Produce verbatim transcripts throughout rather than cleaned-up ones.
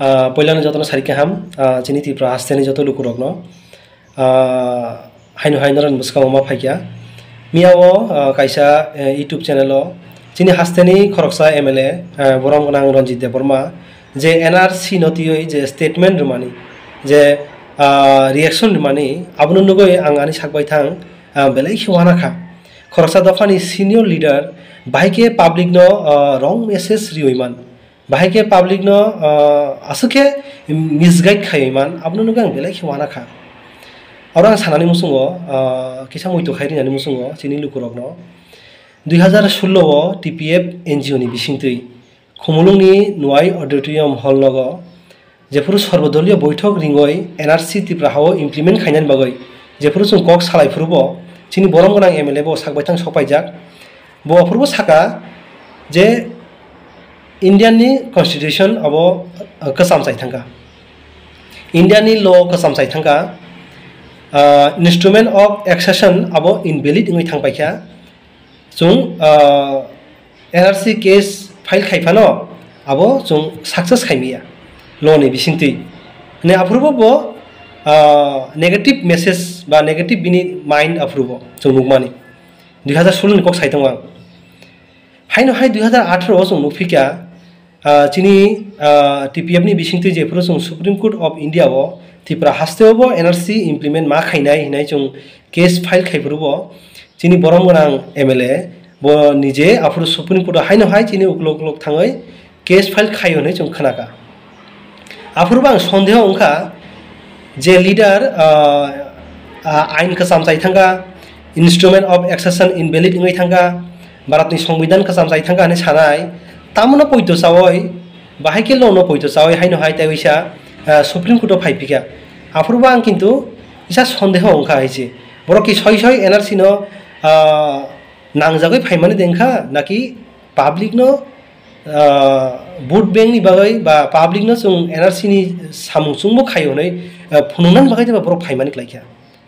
Ah, poilano jotono sari kaham, ah, chini Tripura hasteni joto lukurokno. Ah, haino haino ran buskang ma phaikya. Miya o, ah, kaisa, eh, YouTube channel o. Chini hasteni khoroksa M L A, ah, borom gnang Ranjit Debbarma. Je N R C no tiyoi je statement rumani, je, ah, reaction rumani, abunu nugoi ang ani sakbai thang, ah, belai khe wana kha. Khoroksa dophani senior leader, bahai khe public no, ah, wrong message riyoiman. Bahai khe public no, ah, aswk khe misguide khaiman, abunu nugoi ang belai khe wana kha. Aro ang sanani musungo, ah, kisa muitu khairi nani musungo, chini lukurokno. Dui hazar sullo o T P F N G O ni bisingtwi, Khumulungni Nuai Auditorium Hall nogo, jephuru sorbodoliyo boithok ringoi N R C Tripura hao implement khainani bagoi, jephuru chwng kok salai phurubo, chini borom gnang M L A bo sakbai thang sokpaijak, bo aphurubo saka je Indian ni constitution abo, uh, kwcham chai thangka. Indian ni law kwcham chai thangka, uh, instrument of accession abo invalid wngwi thangpaikha. Chwng, uh, N R C case file khai phano abo chwng success khaimiya law ni bisingtwi. Ne aphurubo bo, uh, negative message ba negative bini mind aphurubo chwng nukmani. Dui hazar sullo ni kok sai tongo ang. Haino hai dui hazar atharo o chwng nukphikya, ah, chini, ah, T P F ni bisingtwi jephuru chwng Supreme Court of India o Tripura haste o bo N R C implement ma khainai hinai chwng case file khai phurubo chini borom gnang M L A bo nije aphuru Supreme Court o haino hai chini uklok uklok thangwi case file khaio hinwi chwng khnaka. Aphuru bang sondeho wngkha je leader, ah, ah, ain kwcham chai thangka, instrument of accession invalid wngwi thangka, Bharatni Songbidan kwcham chai thangka hinwi sanai, tamono poito chawi, bahai khe law no poito chawi haino hai tei wisa, ah, Supreme Court o phai phika. Aphuru bang kintu isa sondeho wngkha hai se. Borok ki soi soi N R C no, ah, nangjagwi phaimani dengkha naki public no, ah, vote bank ni bagwi ba public no chwng N R C ni samung chwngbo khaio hinwi, ah, phunuknani bagwi jeba borok phaimani klaikha.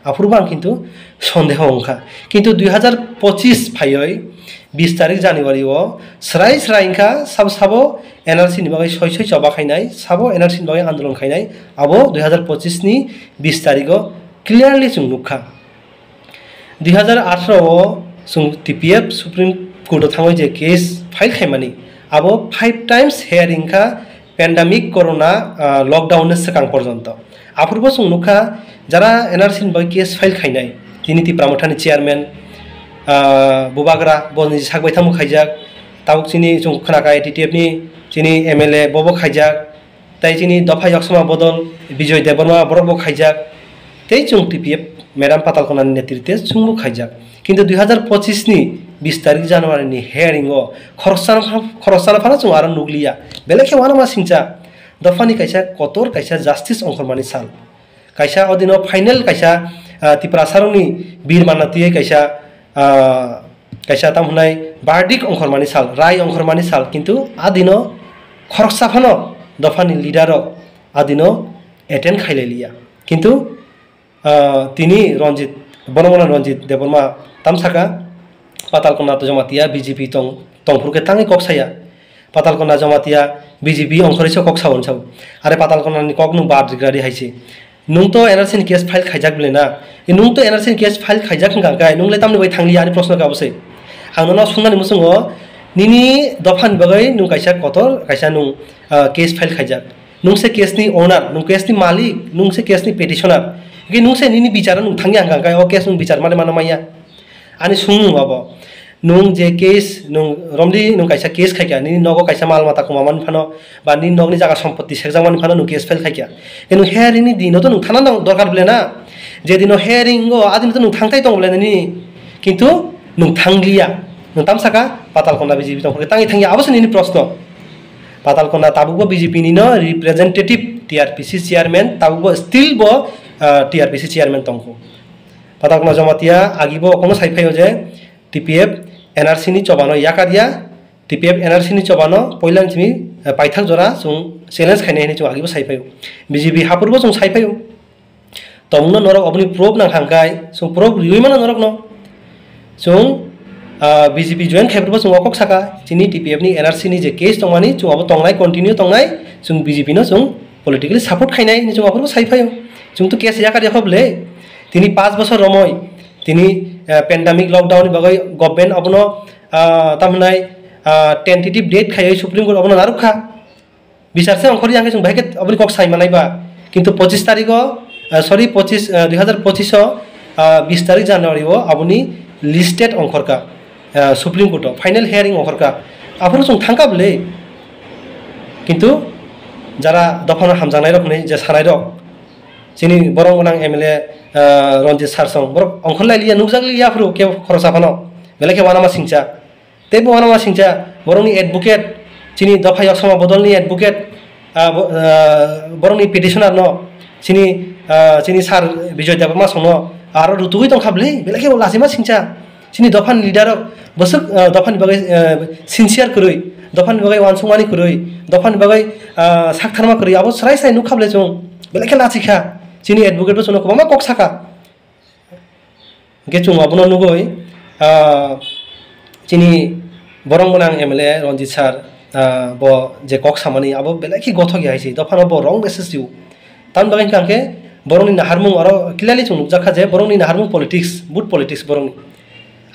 Aphuru bang kintu sondeho wngkha. Kintu dui hazar pochis phaioi bis tarik January o srai srai wngkha sabo sabo N R C ni bagwi soi soi choba khainai, sabo N R C ni bagwi andolon khainai, abo dui hazar pochis ni bis tarik o clearly chwng nukha. Dui hazar atharo o chwng T P F Supreme Court o thangwi je case file khaimani, abo five times hearing kha pandemic corona, ah, lockdown ni swkang porjonto. Aphuru bo chwng nukha jara N R C ni bagwi case file khainai, chini Tipra Motha ni chairman, ah, Bubagra, bo ni sak bai thamu khaijak, tabuk chini chwng khna kha A T T F ni chini M L A bobo khaijak, tei chini dopha yoksoma bodol Bijoy Debbarma borok bo khaijak, tei chwng T P F madam Patal Kona ni netritwe chwngbo khaijak. Kintu dui hazar pochis ni bis tarik January ni hearing o khoroksa, khoroksa phano chwng aro nukliya. Belai khe wanama singcha dophani kaisa kotor kaisa justice ongkhormani sal. Kaisa odino final kaisa, ah, Tiprasarokni bir manna tiyai kaisa, ah, kaisa tam hwnai verdict ongkhormani sal, rai ongkhormani sal, kintu adino khoroksa phano dophani leader rok adino attend khailai liya. Kintu, ah, tini Ranjit, bono bono Ranjit Debbarma tam saka, Patal Kona to Jamatia B J P tong, tongphuru khe tangwi kok saya. Patal Kona Jamatia B J P ongkhoroi se kok sawan sao. Are Patal Kona ni kok nung bad rigradi haise. Nung to N R C ni case file khaijak bile na. E nung to N R C ni case file khaijak hingka kai nung le tamni bai thangli ani proshno ka bose. Ang nono sungnani musungo nini dophan bagai nung kaisa kotor kaisa nung, ah, case file khaijak. Nung se case ni owner, nung case ni malik, nung se case ni petitioner. Ge nung se nini bichara nung thangya hingka kai o case nung bichar mane mana maya. Ani sungmung abo. Nung je case, nung romdi nung kaisa case khaikya, nini nogo kaisa mal mata kumaman phano, ba nini nogni jaga sompotti sekjakmani phano nung case file khaikya. Nung hearing ni dino to nung thana nang dorkar bile na. Je dino hearing o, adin to nung thangtai tong bile nini. Kintu nung thangliya. Nung tamsaka Patal Kona B J P tong tangi thangi abo se nini proshno. Patal Kona tabuk bo B J P ni no representative T R P C chairman tabuk bo still bo, ah, T R P C chairman tongko. Patal Kona Jamatia agi bo kono sai phayo je T P F N R C ni chobano yakar ya, T P F N R C ni chobano poilang chini, eh, paithak jora chwng challenge khainai hinwi chwng agi bo sai phayo. B J P hapur bo chwng sai phayo. Tongno norok oboni proof nang hangkai, chwng proof riwi mano norokno. Chwng, ah, B J P join khaibrbo chwng okok saka, chini T P F ni N R C ni je case tongmani, chwng abo tongnai, continue tongnai, Chwng B J P no chwng politically support khainai hwnwi chwng aphuru sai phaio. Chwng to case yakar yakhobole. Tini panch bosor romoi, tini, eh, pandemic lockdown ni bagwi government abono, ah, tamhnai, ah, tentative date khaiwi Supreme Court abono narukha. Bichar se ongkhor yang chwng bahai khe aboni kok sai manai ba. Kintu pochis tarikh o, ah, sorry, pochis, ah, dui hajar pochis o, ah, bis tarikh January o aboni listed ongkhorka, ah, Supreme Court o final hearing ongkhorka. Aphuru chwng thangkha bole. Kintu jara dophano hamjaknai rok hwnwi je sanai rok, chini borong gwnang M L A, ah, Ranjit sir song, borok ongkhor lai liya, nukjak liya aphuru ke khoroksa phano. Belai khe wanama singcha. Tei bo wanama singcha, borokni advocate, chini dopha yoksoma bodolni advocate, ah, bo-, ah, borokni petitioner no, chini, ah, chini sir Bijoy Debbarma song no, aro rutugwi tongkha bole, belai khe bo lachima singcha. Chini dophani leader rok bwswk, ah, dophani bagwi, ah, sincere kwrwi, dophani bagwi wansukmani kwrwi, dophani bagwi, ah, saktharma kwrwi, abo srai srai nukha bole chwng, belai khe lachikha. Chini advocate bo chwngno kwbangma kok sakha. Hwnkhe chwng abono nugwi, ah, chini borong gwnang M L A Ranjit sir, ah, bo je kok samani abo belai khe gothok ya hai se, dophano bo wrong message rio. Tamni bagwi hwnkha hwnkhe borokni naharmung aro clearly chwng nukjakha je borokni naharmung politics, vote politics borokni.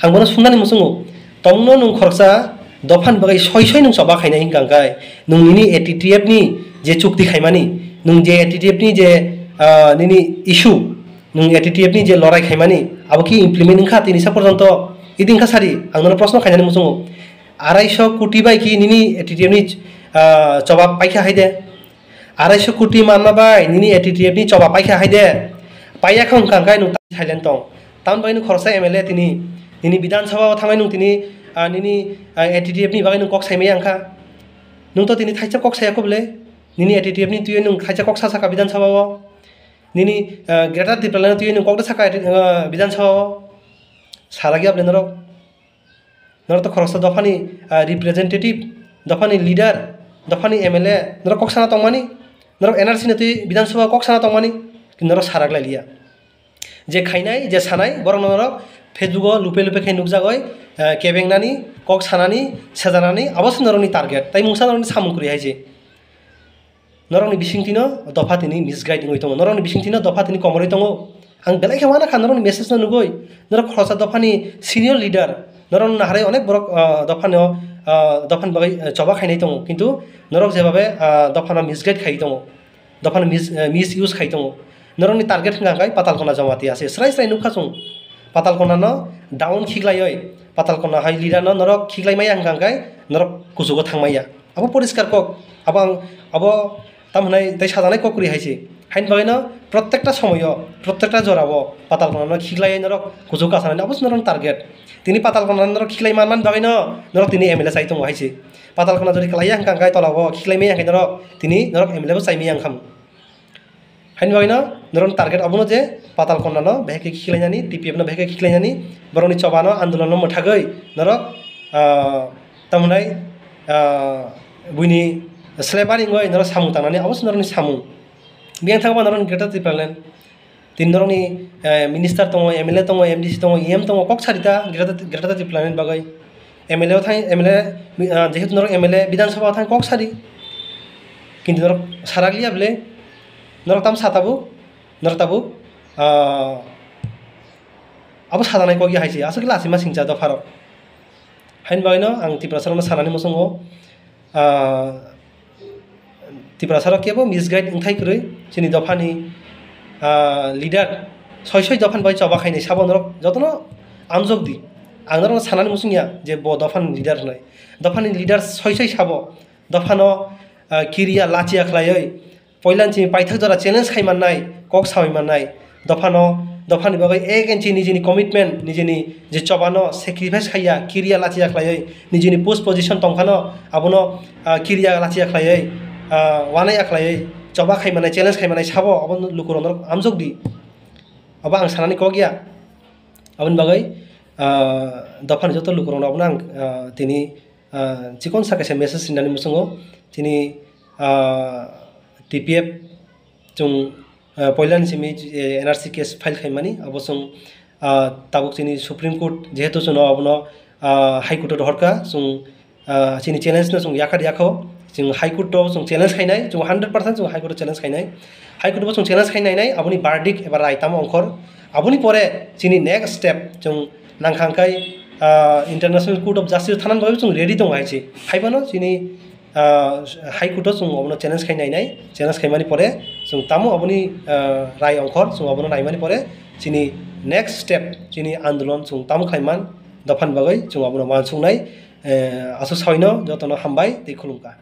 Ang bono sumnani muchungo, tongno nwng khoroksa dophani bagwi soi soi nwng choba khainai hwnkha hwnkhe, nwng nini A T T F ni je chukti khaimani, nwng je A T T F ni je, ah, nini issue, nwng A T T F ni je lorai khaimani, abo ki implement wngkha tini sa porjonto? Idi wngkha sari, ang nono proshno khainani muchungo. Arai sho koti bai ki nini A T T F ni, ah, choba paikha hai de? Arai sho koti manma bai nini A T T F ni choba paikha hai de? Paiya kha wngkha hwnkhe nwng silent tong. Tamni bagwi nwng khoroksa M L A tini, nini Bidhan Sabha o thangwi nwng tini, ah, nini, ah, A T T F ni bagwi nwng kok saimaya wngkha. Nwng to tini thaisa kok saya kho bole. Nini A T T F ni twiwi nwng thaisa kok sa sakha Bidhan Sabha o. Nini, ah, Greater Tipraland twiwi nwng kok da sakha, ah, Bidhan Sabha o. Sara giya bole norok. Norok to khoroksa dophani, ah, representative, dophani leader, dophani M L A, norok kok sana tongmani, norok N R C ni twi Bidhan Sabha kok sana tongmani, kintu norok sarak lai liya. Je khainai, je sanai, borok norok Facebook o lupe lupe khe nukjagoi, ah, kebengnani, kok sanani, sejanani, abo se norokni target. Tai mungsa norokni samung kwrwi hai se. Norokni bisingtwino dopha tini misguide wngwi tongo, norokni bisingtwino dopha tini komorwi tongo. Ang belai khe uanakha norokni message no nugwi, norok khoroksa dophani senior leader, norokno naharwi onek borok, ah, dophano, ah, dophani bagwi, ah, choba khainai tongo, kintu norok jebabe, ah, dophano misguide khai tongo, dophano mis-, ah, misuse khai tongo. Norokni target wngkha hwnkhe Patalkona Jamatia se, srai srai nukha chwng. Patalkona no down khiklaiwi, Patalkona hai leader no norok khiklai maya hwnkha hwnkhe norok kuchugo thang maya. Abo poriskar kok, abo ang, abo tam hwnai tei sajanai kok kwrwi hai se. Haini bagwino prottekta somoyo, prottekta jorao Patalkona no khiklaiwi norok kuchuk kasanani abo se norokni target. Tini Patalkona norok khiklai manmani bagwino norok tini M L A chai tongo hai se. Patalkona jodi kwlaiya hwnkha hwnkhe tolao khiklai maya hwnkhe norok tini norok M L A bo chai maya wngkha. Haini bagwino norokni target abono je Patalkona no beheke khiklainani, T P F no beheke khiklainani, borokni choba no, andolon no mwthagwi norok, ah, tam hwnai, ah, buini slavery wngwi norok samung tangnani, abo se norokni samung. Biyang thangba norokni Greater Tipraland. Tini norokni, eh, minister tongo, M L A tongo, M D C tongo, E M tongo, kok sarita Greater, Greater Tipraland bagwi. M L A o thang, M L A, ah, jehetu norok M L A Bidhan Sabha o thang kok sari. Kintu norok sarak liya bole, norok tam sa tabuk, norok tabuk, ah, abo sajanai kok ya hai se, aswk khe lachima singcha dopharok. Haini bagwino ang Tiprasarokno sanani muchungo, ah, Tiprasarok kebo misguide wngthai kwrwi, chini dophani, ah, leader, soi soi dophani bai choba khainai sabo norok jotono amjok di. Ang norokno sanani muchungya je bo dophani leader hwnwi. Dophani leader soi soi sabo, dophano, ah, kiriya lachiya khlaiwi, poilani simi paithak jora challenge khai mannai, kok sawi mannai, dophano, dophani bagwi ek inchi nijini commitment, nijini je chobano sacrifice khaiya, kiriya lachiya khlaiwi, nijini post position tongphano, abono, ah, kiriya lachiya khlaiwi, ah, wanaiya khlaiwi, choba khai mannai, challenge khai mannai sabo, abo lukurok norok amjok di. Abo ang sanani kok ya. Aboni bagwi, ah, dophani joto lukurokno abono ang, ah, tini, ah, chikon sa kaisa message rinani muchungo, chini, ah, T P F chwng, ah, poilani simi, eh, N R C case file khaimani, abo chwng, ah, tabuk chini Supreme Court jehetu chwngno abono, ah, High Court o rohorkha, chwng, ah, chini challenge no chwng yakar yakho, Chwng High Court o chwng challenge khainai, chwng hundred percent chwng High Court o challenge khainai. High Court o chwng challenge khainainai, aboni verdict eba rai tamo ongkhor. Aboni pore chini next step chwng nangkhangkhai, ah, International Court of Justice thanan bagwi chwng ready tong hai chi. Haibano chini, ah, High Court o chwng obono challenge khainainai, challenge khaimani pore chwng tamo aboni, ah, rai ongkhor chwng obono naimani pore chini next step chini andolon chwng tamo khaiman dophan bagwi chwng obono wansuknai. Eh, asu sawino jotono hambai tei khulumkha.